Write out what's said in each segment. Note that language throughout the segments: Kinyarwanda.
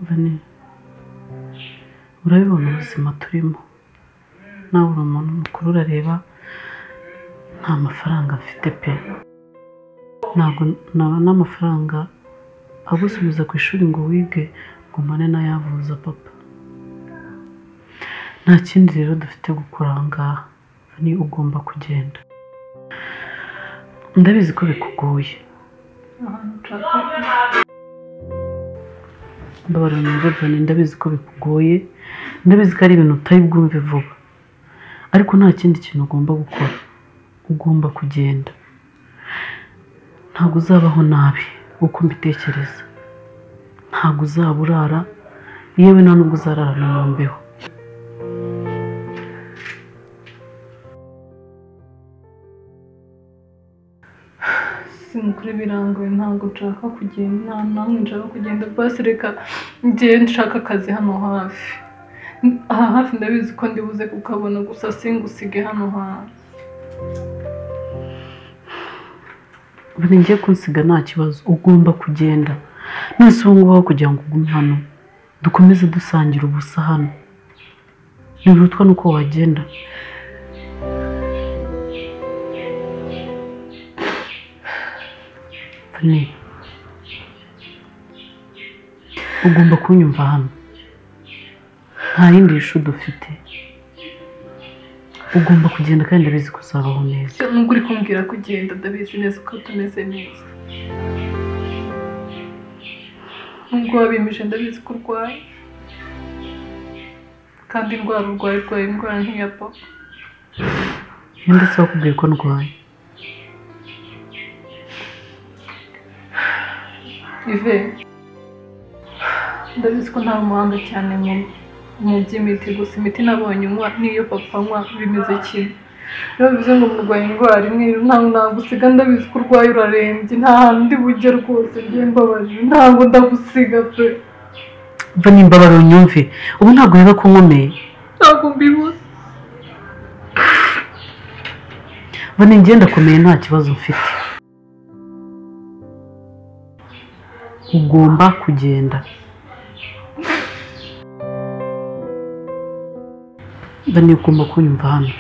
Vani, urabibona ubuzima turimo, nawe uri umuntu mukuru urareba, nta mafaranga mfite pe, ntabwo nabona amafaranga agusubiza ku ishuri ngo wige ngo mbone n'ayavuza papa. Nta kindi rero dufite gukora aha ngaha, ni ugomba kugenda. Ndabizi ko bikugoye. Mbabarira numve Vani, ndabizi ko bikugoye, ndabizi ko ari ibintu utari bwumve vuba, ariko nta kindi kintu ugomba gukora, ugomba kugenda. Ntabwo uzabaho nabi uko mbitekereza, ntabwo uzaba urara, yewe nta nubwo uzarara no mu mbeho. Simukuri birangoye, ntabwo nshaka kugenda, nta namwe nshaka kugenda. Basi reka njye nshaka akazi hano hafi. Aha hafi ndabizi ko ndibuze kukabona, gusa singusige hano hafi. Vani, ngiye kunsiga nta kibazo, ugomba kugenda. None ubu ngubu aho kugira ngo ugume hano dukomeze dusangira ubusa hano, ntibirutwa n'uko wagenda. Vani, ugomba kunyumva hano, nta yindi shu dufite, ugomba kugenda kandi ndabizi ko uzabaho neza. Nubwo uri kumbwira kugenda, ndabizi neza ko tumeze neza. Nubwo wabimije ndabizi ko urwaye, kandi indwara urwaye urwaye indwara nk'iya papa. Ninde se wakubwiye ko ndwaye? Ive, ndabizi ko nta muhanga cyane mu by'imiti, gusa imiti nabonye unywa n'iyo papa anywa bimeze kimwe. Rero bivuze ngo murwaye indwara imwe, ntabwo nagusiga, ndabizi ko urwaye urarembye, nta hantu ndi bujye rwose, ngiye mbabarira, ntabwo ndagusiga pe. Vani, mbabarira unyumve, ubu ntabwo ureba ko nkomeye. Ntabwo mbibona. Vani, njye ndakomeye nta kibazo mfite, ugomba kugenda. Vani, ugomba kunyumva hano,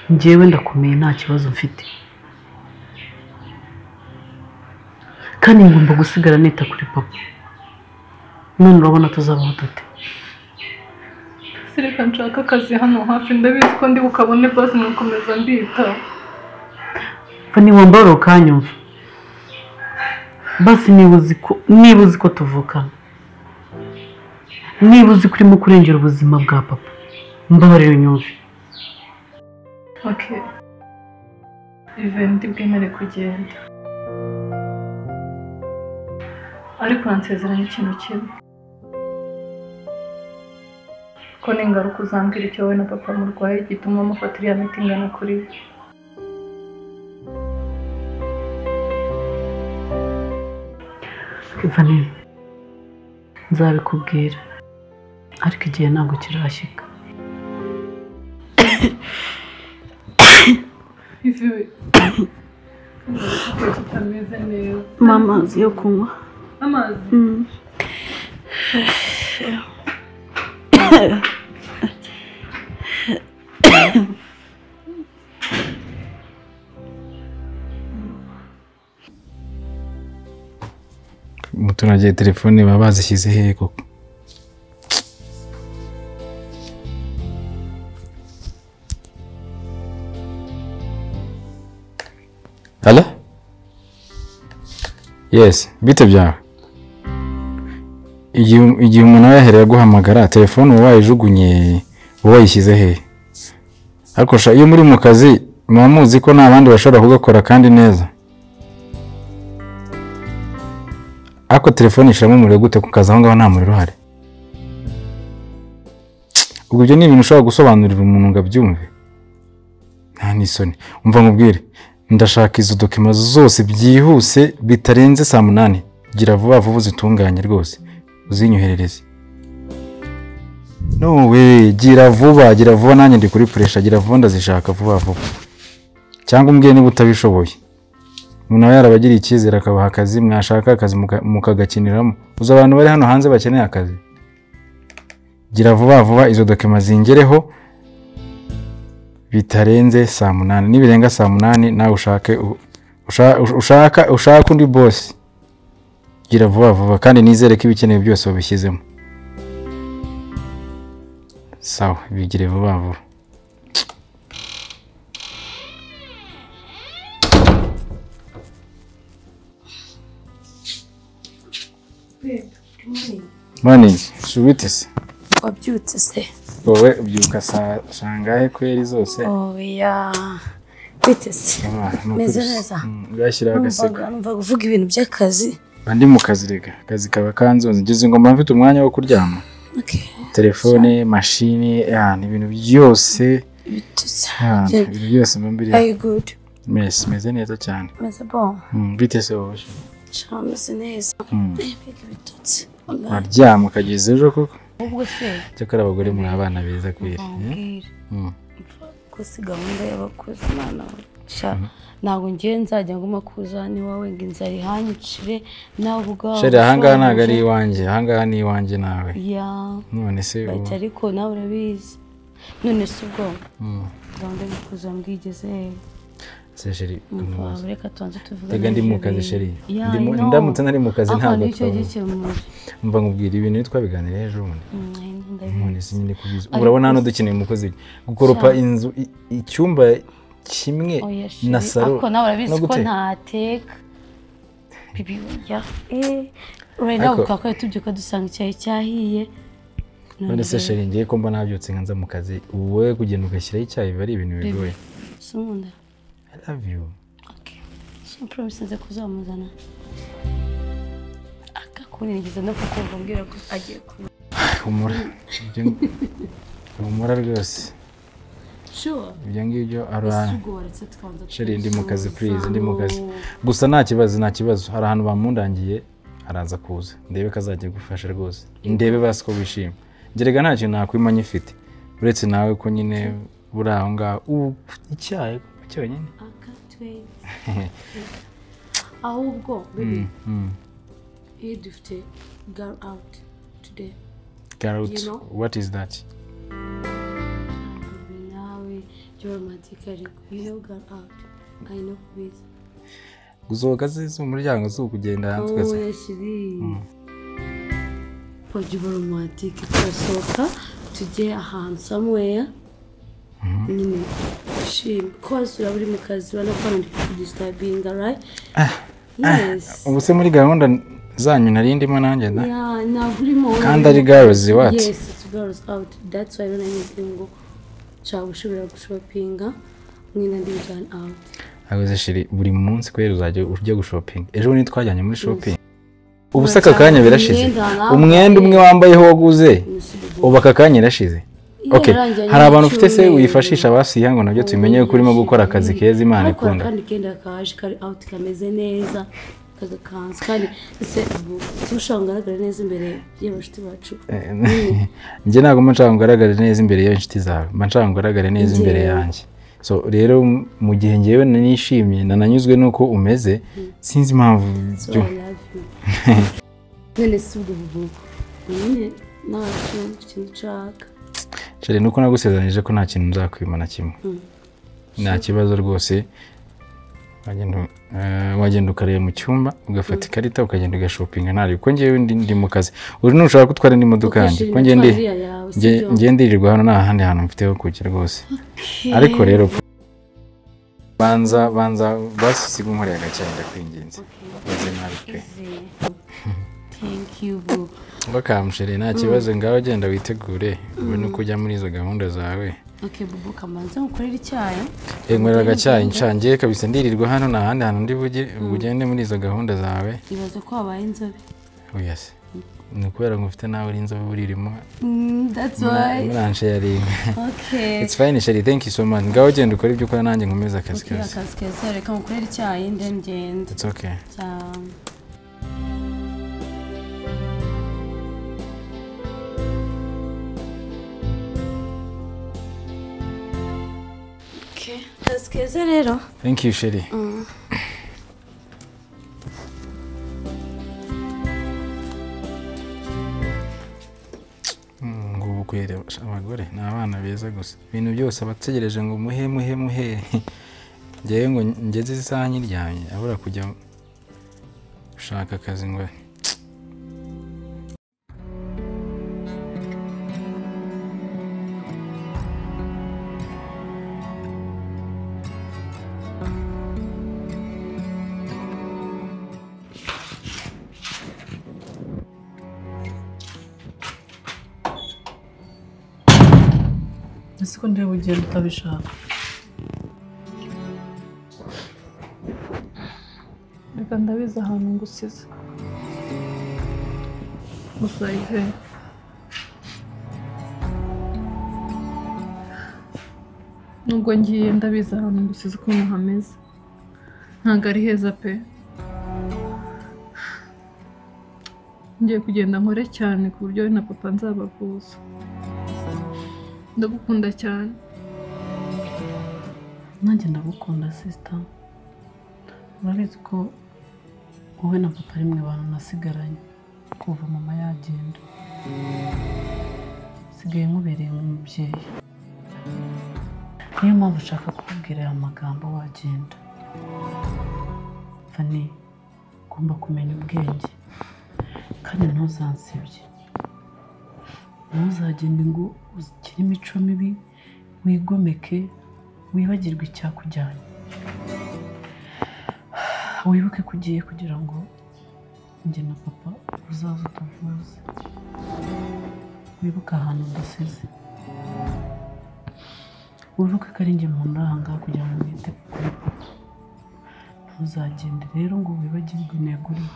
njyewe ndakomeye nta kibazo mfite, kandi ngomba gusigara nita kuri papa. None urabona tuzabaho dute? Reka nshaka akazi hano hafi, ndabizi ko ndi bukabone, basi nkakomeza mbita. Vani, wambara ukanyumva basi, niba uzi ko tuvukana, niba uzi ko urimo kurengera ubuzima bwa papa, mbabarira unyumve. Okay. Ive, ndi bwemere kugenda, ariko uransezeranya ikintu kimwe, ko ningaruka uzambwira icyo wowe na papa murwaye gituma mufata iriya miti ingana kuri we. Vani, nzabikubwira, ariko igihe ntabwo kirashyika. Ive, tutameze neza. Mpa amazi yo kunywa. Amazi? Umuturage telefone baba bazishyize hehe koko? Hello? Yes, bite byawe? Igihe umuntu aba yahereye guhamagara telefone uba wayijugunye, uba wayishyize hehe? Ariko sha, iyo muri mu kazi muba muzi ko nta bandi bashobora kugakora kandi neza. Ariko telefone ishiramo umuriro gute ku kazi aho ngaho nta muriro uhari? Ubwo ibyo ni ibintu ushobora gusobanurira umuntu ngo abyumve? Nta n'isoni. Umva nkubwire, ndashaka izo dokima zose byihuse bitarenze saa 8. Gira vuba vuba uzitunganye rwose, uzinyoherereze. No we, gira vuba, gira vuba, nanjye ndi kuri pressure, gira vuba ndazishaka vuba vuba. Cyangwa umbwiye niba utabishoboye. Umuntu aba yarabagiriye icyizere akabaha akazi, mwashaka akazi mukagakiniramo. Uzi abantu bari hano hanze bakeneye akazi. Gira vuba vuba izo dokima zingereho bitarenze saa 8. Nibirenga saa 8 nawe ushake ushaka undi boss. Gira vuba vuba kandi nizere ko ibikenewe byose babishyizemo. Sawa, bigire vuba vuba. Morning, subite se. Wabyutse se? Wowe ubyuka sangahe kweri zose? Oya. Bite se? Meze neza. Ngashyira agaseko. Numva kuvuga ibintu by'akazi. Ndi mu kazi rega. Akazi kaba kanzonze. Ngeze ngo mba mfite umwanya wo kuryama. Okay. Telefone, mashini, yani ibintu byose. Ibintu byose mba mbiri. Are you good? Meze meze neza cyane. Meze bon. Bite se wowe? Meze neza. Bitutse. Waryama ukageza ejo koko? Ubwo se cyakora abagore muri abana beza kweri. Ko si gahunda y'abakozi mwana sha ntabwo ngiye nzajya nguma kuza ni wawe ngo inzara ihanyicire nawe ubwawe. Sheri ahangaha ntabwo ari iwanjye, ahangaha ni iwanjye nawe. None se ariko nawe urabizi. None se ubwo gahunda y'abakozi wambwigeze se Sheri reka tubanze tuvuge. Tega ndi mu kazi Sheri. Ndamutse nari mu kazi ntabwo mva nkubwira ibintu twabiganiriye ejo bundi. None se nyine kubizi. Urabona hano dukeneye umukozi gukoropa inzu icyumba kimwe na salo. Ariko nawe urabizi ko ntateka. Bibi ya right now twakwiye tubyuka dusanga icyayi cyahiye. None se Sheri ngiye ko mba nabyutse nkanza mu kazi wowe kugenda ugashyiraho icyayi biba ari ibintu bigoye. Sumunda. I love you. Okay. So promise nze kuzamuzana. Akakunigeza no kukumva mbwira ko agiye ku. Humura. Humura rwose. Sure. Ibyo ngibyo ara. Sheri ndi mu kazi please, ndi mu kazi. Gusa nta kibazo, nta kibazo. Hari ahantu bamundangiye araza kuza. Ndebe kazajya gufasha rwose. Ndebe basi ko wishima. Ngerega nta kintu nakwima nyifite. Uretse nawe ko nyine buri aho ngaho icyayi cyonyine. Ahubwo baby iyo dufite girl out today. Girl out, you know? What is that? Nawe romantic ariko you know girl out. I know kubizi. Gusohoka se umuryango si ukugenda hanze twese. Oya shiri. Pojya romantic turasohoka tujye ahantu somewhere. Nyine shim cause uraba uri mu kazi ubona ko ndi kudisturbinga right? Yes. Ubu se muri gahunda zanyu nari ndimo nanjye da? Yeah, ntabwo urimo. Kandi ari girls what? Yes, it's girls out. That's why rero ngiye ngo nshaka gushobora gushopinga mwina ndi jana out. Agoze shiri buri munsi kwera uzajya ujya gushopinga. Ejo bundi twajyanye muri shopping. Ubu se aka kanya birashize. Umwenda umwe wambayeho waguze ubu aka kanya irashize. Okay, hari abantu ufite se wifashisha basiya ngo nabyo tumenye ko urimo gukora akazi keza Imana ikunda. Kandi kenda kaje kari out kameze neza kagakanzu kandi se ushanga ngaragara neza imbere y'abashuti bacu. Nje ntabwo mba nshaka ngaragara neza imbere y'inshuti zawe, mba nshaka ngaragara neza imbere yanjye. So rero mu gihe ngewe nishimye nananyuzwe nuko umeze sinzi impamvu. None se ubwo nyine nta kintu nshaka. Sheri nuko nagusezeranyije ko nta kintu nzakwima na kimwe. Nta kibazo rwose. Wagenda ukareba mu cyumba ugafata ikarita ukagenda ugashopinga ntari kuko ngewe ndi mu kazi. Uri nushaka gutwara n'imodoka yanjye kuko ngiye ndirirwa hano nta handi hantu mfite ho kujya rwose. Ariko rero banza basi unkoreye agacyayi ndakwinginze. Meze nabi pe. Thank you boo. Welcome Sheri, nta kibazo ngaho genda witegure ubone uko ujya muri izo gahunda zawe. Okay bubu kamanze nkorera icyayi. Nkorera agacyayi nshangiye kabisa ndirirwa hano nta handi hantu ndi bujye ugende muri izo gahunda zawe. Ibaze ko wabaye inzobe. Oya se. Ni kubera ngo ufite nawe uri inzobe uririmo. That's why. Muransharinga. Okay. It's fine Sheri, thank you so much. Ngaho genda ukora ibyo ukora nanjye nkomeza akazi kose. Okay, akazi keza reka nkorera icyayi ndengenda. It's okay. Kazi keza rero. Thank you Sheri. kwera abagore ni abana beza gusa ibintu byose abategereje ngo muhe muhe muhe ngewe ngo ngeze isaha nyiryamye abura kujya gushaka akazi ngo Ese ko ndeba ugenda utabishaka? Reka ndabizi ahantu ngusize. Gusa Ive, nubwo ngiye ndabizi ahantu ngusize ukuntu hameze. Ntabwo ari heza pe. Ngiye kugenda nkore cyane ku buryo na papa nzabavuza. Ndagukunda cyane. Nanjye ndagukunda sister. Urabizi ko wowe na papa ari mwe bantu nasigaranye kuva mama yagenda. Nsigaye nkubereye nk'umubyeyi. Niyo mpamvu ushaka kukubwira aya magambo wagenda. Fanny, ugomba kumenya ubwenge kandi ntuzansebye. Ntuzagende ngo ugire imico mibi, wigomeke, wibagirwe icyakujyanye. Wibuke ko ugiye kugira ngo njye na papa uzaze utuvuze. Wibuke ahantu udasize. Wibuke ko ari njye muntu uri aha ngaha kugira ngo mwite kuri papa. Ntuzagende rero ngo wibagirwe intego uriho.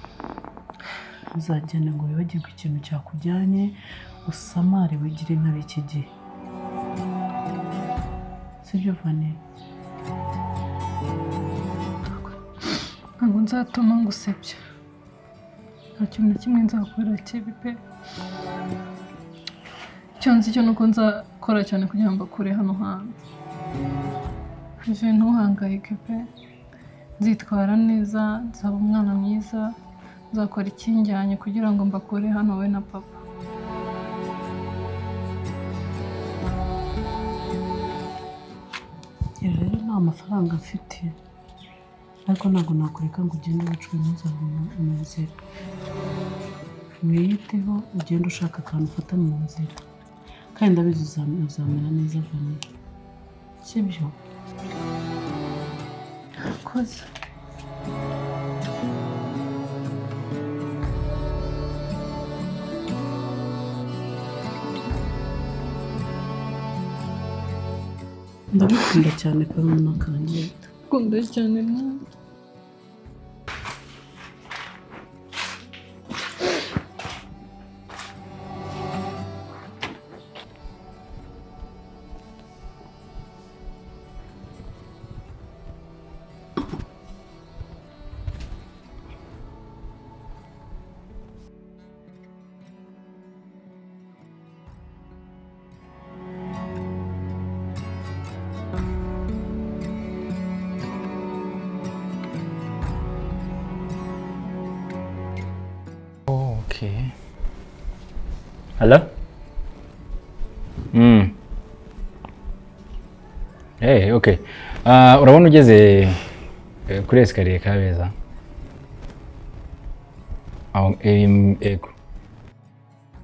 Ntuzagende ngo wibagirwe ikintu cyakujyanye, usamare wigire nka iki gihe. Sibyo Fanny? Ntabwo nzatuma ngusebya. Nta kintu na kimwe nzakora kibi pe. Icyo nzi cyo nuko nzakora cyane kugira ngo mbakure hano hantu. Ive, ntuhangayike pe. Nzitwara neza, nzaba umwana mwiza, nzakora ikinjyanye kugira ngo mbakure hano wowe na papa. Rero nta mafaranga mfite, ariko ntabwo nakureka ngo ugende wicwe n'inzara mu nzira. Wiyiteho ugende ushaka akantu ufata mu nzira, kandi ndabizi uzamera neza Vanny. Sibyo? Koza. Ndagukunda cyane karumuna kanjye. Ndagukunda cyane nawe. Okay. Hello? Hey, okay. Urabona ugeze kuri escalier Kabeza. Aho ego.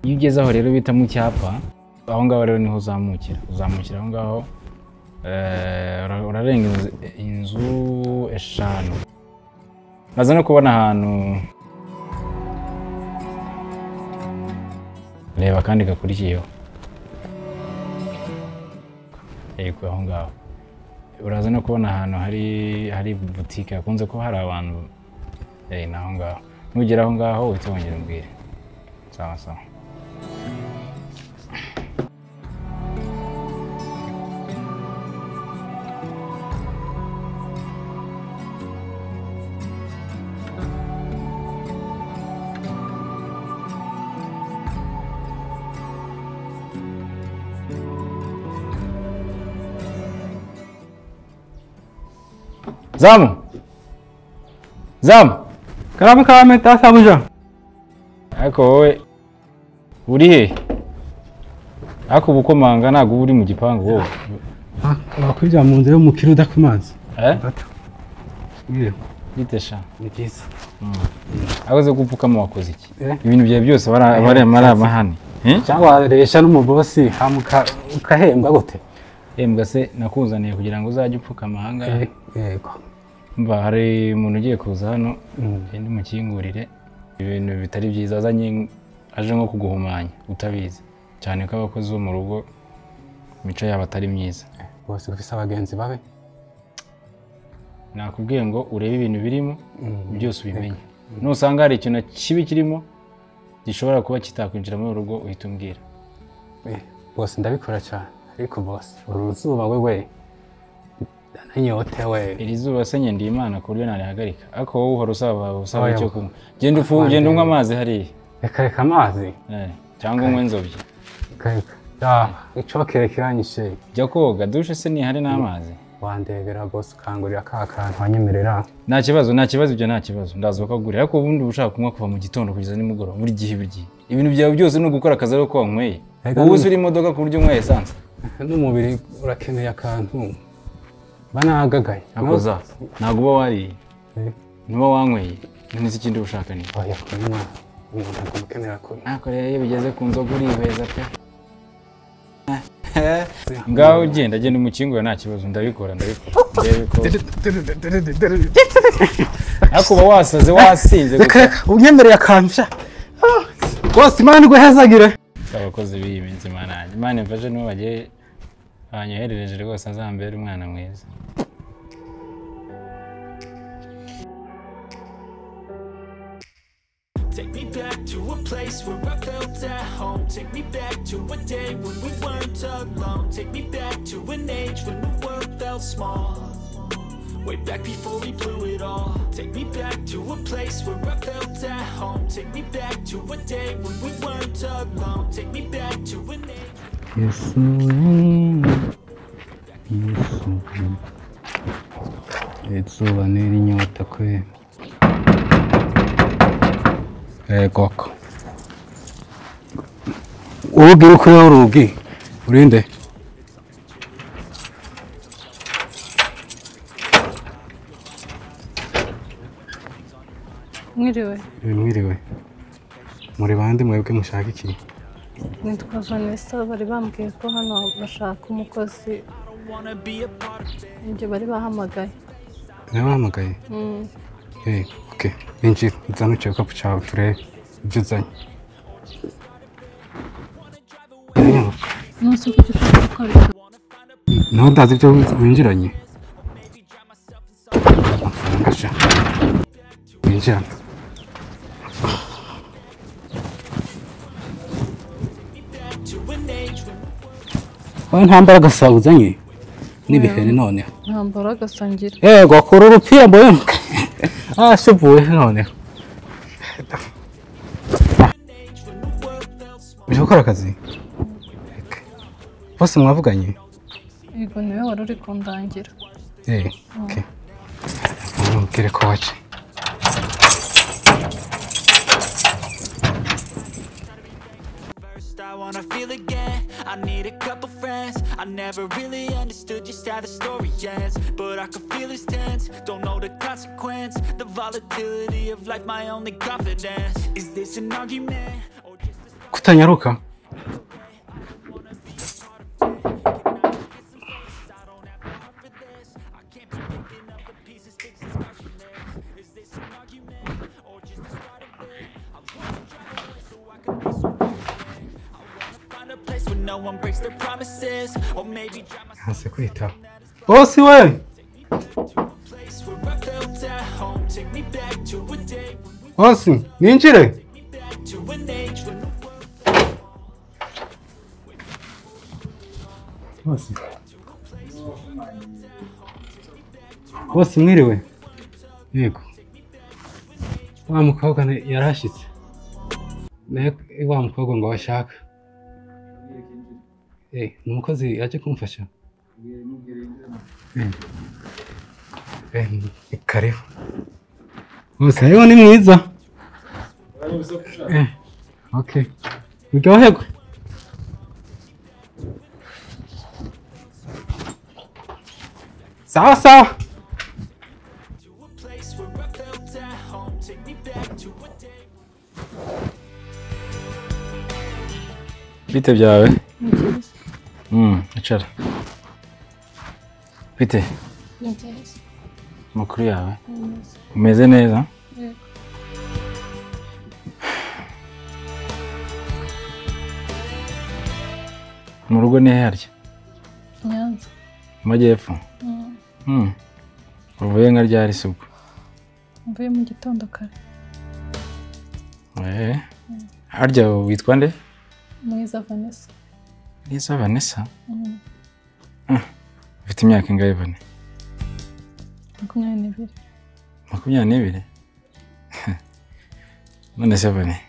Iyo ugeze aho rero bita mu cyapa, aho ngaho rero niho uzamukira. Uzamukira aho ngaho urarenga inzu 5. Maze no kubona ahantu reba kandi gakurikiyeho. Yego aho ngaho. Uraza no kubona ahantu hari boutique hakunze ko hari abantu naho ngaho. Nugera aho ngaho uhite wongera umbwire. Sawa sawa. Zamu! Zamu! Karame karame tasabuja. Ariko wowe uri he? Ariko ubukomanga ntabwo uri mu gipangu wowe. Wakwinjira mu nzu y'umukire udakomanze. Eh? Bitesha. Ni byiza. Akoze gupfukama wakoze iki? Ibintu byawe byose bari amahane. Cyangwa waresha n'umubosi hamuka ukahembwa gute? Hembwa se nakuzaniye kugira ngo uzajye upfukama aha ngaha. Yego. Mva hari umuntu ugiye kuza hano ndi mukingurire ibintu bitari byiza azanye aje nko kuguhumanya utabizi. Cyane ko abakozi bo mu rugo imico yabo atari myiza. Bose ufise abagenzi babe. Nakubwiye ngo urebe ibintu birimo byose ubimenye. Nusanga hari ikintu kibi kirimo gishobora kuba kitakwinjira muri rugo uhita umbwira. Bose ndabikora cyane ariko bose uruzuba wewe ndanyotewe. Iri zuba se ndi Imana ku buryo narihagarika. Ariko wowe uhora usaba icyo kunywa. Genda ufu genda unywa amazi hariya. Reka reka amazi. Cyangwa unywe nzobye. Reka. Ya icokere kiranyishe. Jya koga dushe se ntihari n'amazi. Wandebera boss ukangurira ka kantu wanyemerera. Nta kibazo nta kibazo ibyo nta kibazo ndaza bakagurira ariko ubundi ushaka kunywa kuva mu gitondo kugeza nimugoroba buri gihe buri gihe. Ibintu byawe byose ni ugukora akazi ariko wanyweye. Wowe uri imodoka ku buryo unyweye essence. N'umubiri urakeneye akantu. Banagagaye. Akoza ntabwo uba wariye. Ntuba wanyweye. None se ikindi ushaka ni? Oya kunywa. Umuntu agomba gukenera kunywa. Ariko rero iyo bigeze ku nzoga urihweza pe. Ngaho ugenda genda umukingura nta kibazo ndabikora ndebe ko ariko uba wasaze wasinze gusa unyemereye akantu rwose Imana iguhezagire. Abakozi b'iyi minsi Imana yanjye Imana imfashe nibo bagiye banyoherereje rwose azambere umwana mwiza. Take me back to a place where I felt at home. Take me back to a day when we weren't alone. Take me back to an age when the world felt small. Way back before we blew it all. Take me back to a place where I felt at home. Take me back to a day when we weren't alone. Take me back to an age. Yesu, Yesu, izuba n'irinyota kwe. Koko. Urugi rukuriho urugi. Urinde. Mwiriwe. Mwiriwe. Muri bande mwebwe mushaka iki? Nitwa Vanessa bari bambwiye ko hano bashaka umukozi. Ibyo bari bahamagaye. Nabahamagaye? Okay. Ninjira uzane igikapu cyawe turebe ibyo uzanye. Nawe utazi ibyo winjiranye? Amafaranga sha. Winjirana. Wowe nta mbaraga zawe uzanye? N'ibiheri noneho. Nta mbaraga ngira. Yego akora urupira mbonye. Ashuvuye noneho. Uje gukora akazi? Bose mwavuganye? Yego niwe wari uri kundangira. Okay. Mubwire ko waje. I wanna feel again. I need a couple friends. I never really understood just how the story ends, but I can feel it's tense. Don't know the consequence, the volatility of life, my only confidence. Is this an argument or just a kutanyaruka? Hasi kwitaho. Bosi we! Bosi, ninjire! Bosi. Bosi mwiriwe. Yego. Wa mukobwa yarashitse. Naye wa mukobwa ngo bashaka. Ni umukozi yaje kumfasha. Karibu. Bose rero ni mwiza. Okay. Uryoherwe. Sawa sawa. Bite byawe? Icara. Bite? Amakuru yawe? Umeze neza? Mu rugo ni harya? Nyanza. Mu majyepfo? Uvuye nka ryari se ubwo? Mvuye mu gitondo kare. Harya witwa nde? Mwiza Vanessa. Mwiza Vanessa? Ufite imyaka ingahe Vane? 22. 22? None se Vane,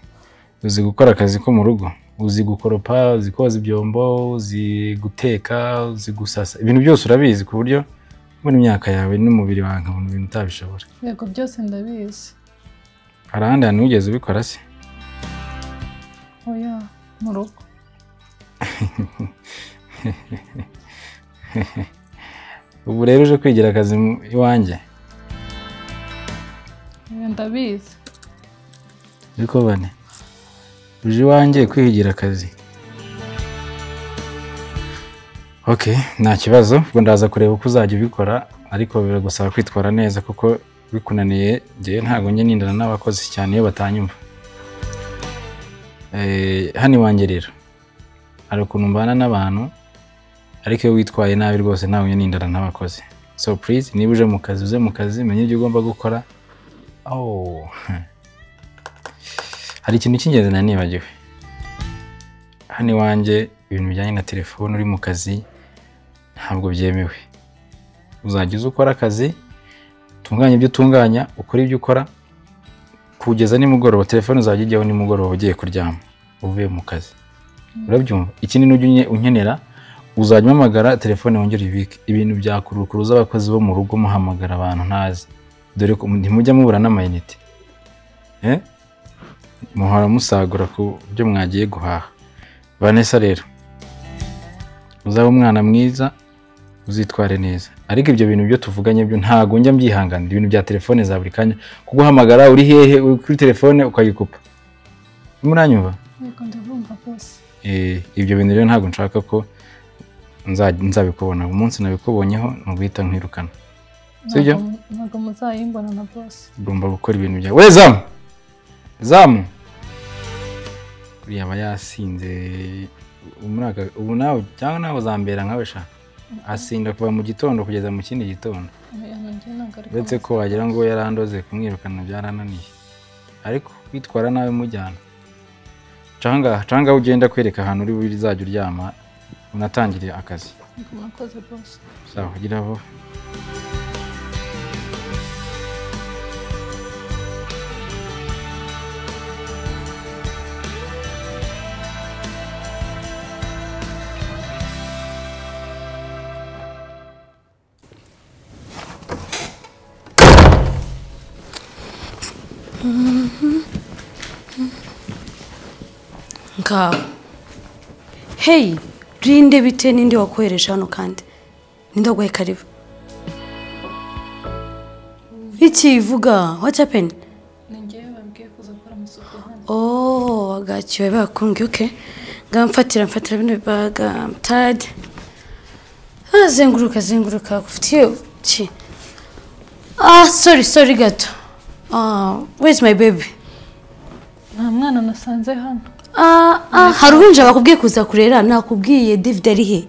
uzi gukora akazi ko mu rugo? Uzi gukoropa, uzi koza ibyombo, uzi guteka, uzi gusasa. Ibintu byose urabizi ku buryo muri imyaka yawe n'umubiri wawe nkabona ibintu utabishobora. Yego byose ndabizi. Hari ahandi hantu wigeze ubikora se? Oya, mu rugo. Ubu rero uje kwigira akazi iwanjye? Ndabizi. Ariko Vane, uje iwanjye kwihigira akazi. Okay, nta kibazo, ubwo ndaza kureba uko uzajya ubikora, ariko biragusaba kwitwara neza kuko bikunaniye njye ntago njye nindana n'abakozi cyane iyo batanyumva. Hano iwanjye rero hari ukuntu mbana n'abantu, ariko iyo witwaye nabi rwose ntago njye nindana n'abakozi. So please, niba uje mu kazi uze mu kazi, menye ibyo ugomba gukora. Oh. Hari ikintu cy'ingenzi nari nibagiwe. Hano iwanjye ibintu bijyanye na telefone uri mu kazi ntabwo byemewe. Uzajya uza ukora akazi, utunganye ibyo utunganya, ukora ibyo ukora kugeza nimugoroba. Telefone uzajya ujyaho nimugoroba ugiye kuryama uvuye mu kazi. Urabyumva? Ikindi nujya unkenera uzajya umpamagara telefone wongere uyibike. Ibintu byakurukuruza abakozi bo mu rugo muhamagara abantu ntazi. Dore ko ntimujya mubura n'amayinite. Muhora musagura ku byo mwagiye guhaha. Vanessa rero, uzaba umwana mwiza, uzitware neza. Ariko ibyo bintu byo tuvuganye byo ntago njya mbyihanganira. Ibintu bya telefone za buri kanya, kuguhamagara uri hehe uri kuri telefone ukayikupa. Muranyumva? Yego ndabumva rwose. Ibyo bintu rero ntago nshaka ko nzabikubona. Umunsi nabikubonyeho nuguhita nkwirukana. Sibyo? Ntago muzayimbona na boss. Ugomba gukora ibintu byawe. We zamu! Zamu! Kuriya yasinze umuraka ubu nawe cyangwa nawe uzambera nkawe sha. Asinda kuva mu gitondo kugeza mu kindi gitondo. Uretse ko wagira ngo yarandoze kumwirukana byarananiye. Ariko kwitwara nawe mujyana. Canga ugenda kwereka ahantu uri buzajya uryama unatangire akazi. Murakoze boss. Sawa, gira vuba. Ngaho. Hey, rinde bite ninde wakohereje hano kandi? Ninde waguhaye karibu? Iki ivuga, what happened? Ni njyewe bambwiye kuza gukora amasuku hano. Oh, agakiwe bakumbwiye, okay. Ngamfatira mfatira bino bibaga, I'm tired. Ah, zenguruka zenguruka kufitiye ki. Ah, sorry sorry gato. Ah, where's my baby? Nta mwana nasanze hano. Hari uruhinja bakubwiye kuza kurera, nakubwiye David ari he?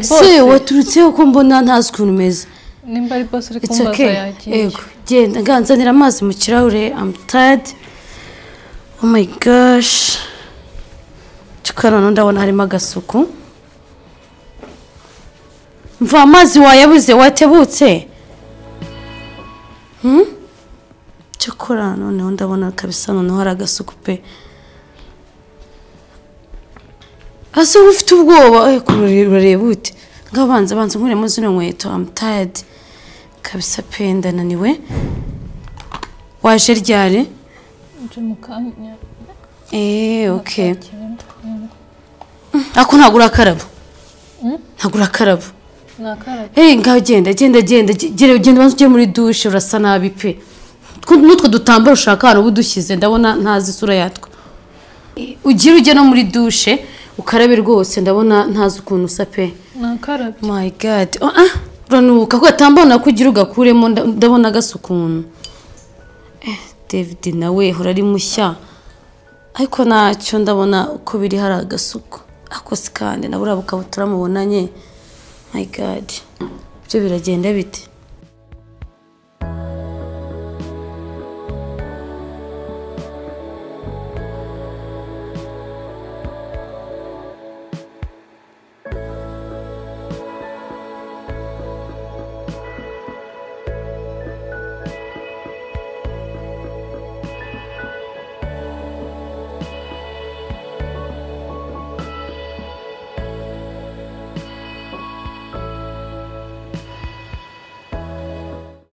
Se waturutse uko mbona ntazi ukuntu umeze. Nimba ari boss uri kumbaza yagiye. Yego, genda nganzanira amazi mu kirahure, I'm tired. Oh my gosh. Tukana ndabona harimo agasuku. Mva amazi wayabuze watebutse. Cyakora noneho ndabona kabisa noneho hari agasuku pe. Ase ufite ubwoba kureba ute? Ngabanza banza nkuremo zino nkweto, I'm tired. Kabisa pe ndananiwe. Waje ryari? Nje mukanya. Okay. Ako ntabwo urakaraba. Ntabwo urakaraba. Nakarabye. Ngaho genda genda genda genda ubanze ujye muri douche urasa nabi pe. N'utwo dutambaro ushaka ahantu uba udushyize ndabona ntazi isura yatwo. Ugira ujye no muri douche ukarabe rwose ndabona ntazi ukuntu usa pe. Nakarabye. My God. Uranuka ko gatambaro nako ugira ugakuremo ndabona gasa ukuntu. David nawe hora ari mushya. Ariko nacyo ndabona uko biri hari agasuku. Ako si kandi nabura bukabutura mubonanye. My God. Ibyo biragenda bite?